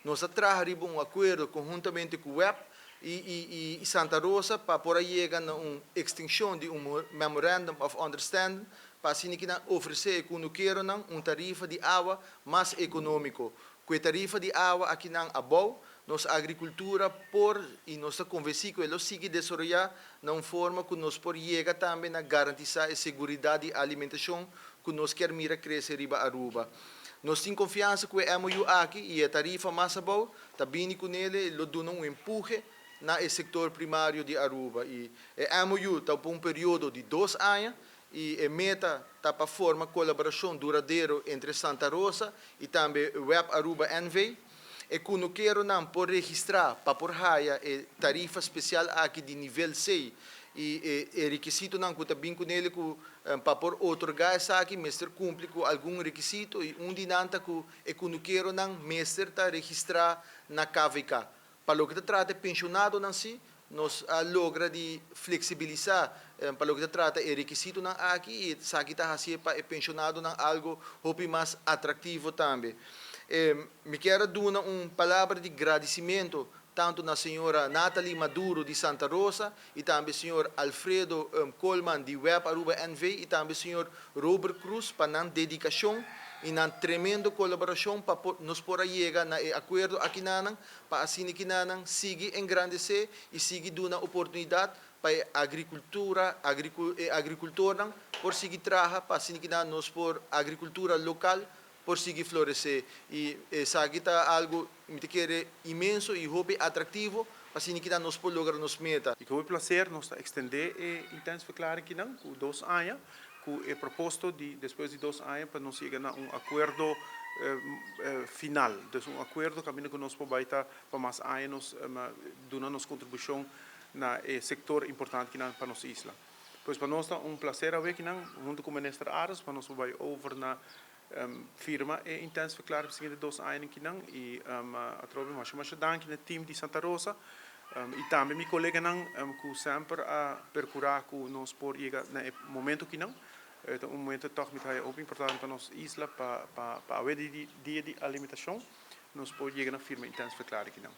Nos a traha riba un akuerdo konhuntamente ku web i Santa Rosa pa por a yega na un ekstenshon di un Memorandum of Understanding pa asina ku nan ofresé e kunukeronan un tarifa di awa mas ekonómiko. Ku e tarifa di awa akinan abou, nos agrikultura por i nos ta konvensí ku e lo sigui desaroyá na un forma ku nos por yega tambe na garantisá e seguridat di alimentashon ku nos kier mira krese riba Aruba. Nos tin konfiansa ku e MOU aki i e tarifa mas abou ta bini kuné lo duna un empuhe na e sektor primario di Aruba. I e MOU ta pa un periodo di 2 aña i e meta ta pa forma kolaborashon duradero entre Santa Rosa i tambe Web Aruba NV. E kunukeronan por registrá pa por haya e tarifa spesial aki di nivel C i e rekisitonan ku ta bin kuné ku pa por otorgá esaki mester kumpli ku algun rekisito i un di nan ta ku e kunukeronan mester ta registrá na KVK. Pa loke ta trata penshonadonan si, nos a logra di fleksibilisá pa loke ta trata e rekisitonan aki i esaki ta hasi pa e penshonadonan algu hopi mas atraktivo tambe. Mi ke duna un palabra di gradisimentu tantu na señora Nathalie Maduro di Santa Rosa i tambe señor Alfredo Coleman di Web Aruba NV i tambe señor Robert Cruz pa nan dedikashon i nan tremendo kolaborashon pa nos por a yega na e akuerdo akinan, pa asina ku nan sigui engrandesé i sigui duna oportunidat pa agrikultura, agrikultornan por sigui traha, pa asina ku nos por agrikultura lokal por sigui floresé. I esaki ta algu, mi ta kere, inmenso i hopi atraktivo pa asina ku nos por logra nos meta. I ku plaser nos ta ekstendé e intentieverklaring akinan ku 2 aña, ku e propósito di despues di 2 aña pa nos yega na un akuerdo final. Dus un akuerdo kaminda ku nos por ta pa mas aña nos duna nos kontribushon na e sektor importante akinan pa nos isla. Pues pa nos ta un plaser akinan huntu ku Minister Arends pa nos bai over na firma e intentieverklaring pa siguiente 2 aña akinan i atrobe masha masha danki na team di Santa Rosa i tambe mi koleganan ku semper a perkurá ku nos por yega na e momento akinan. Ta un momento toch mi ta hopi importante pa nos isla pa pa pa dia di alimentashon nos por yega na firma intentieverklaring akinan.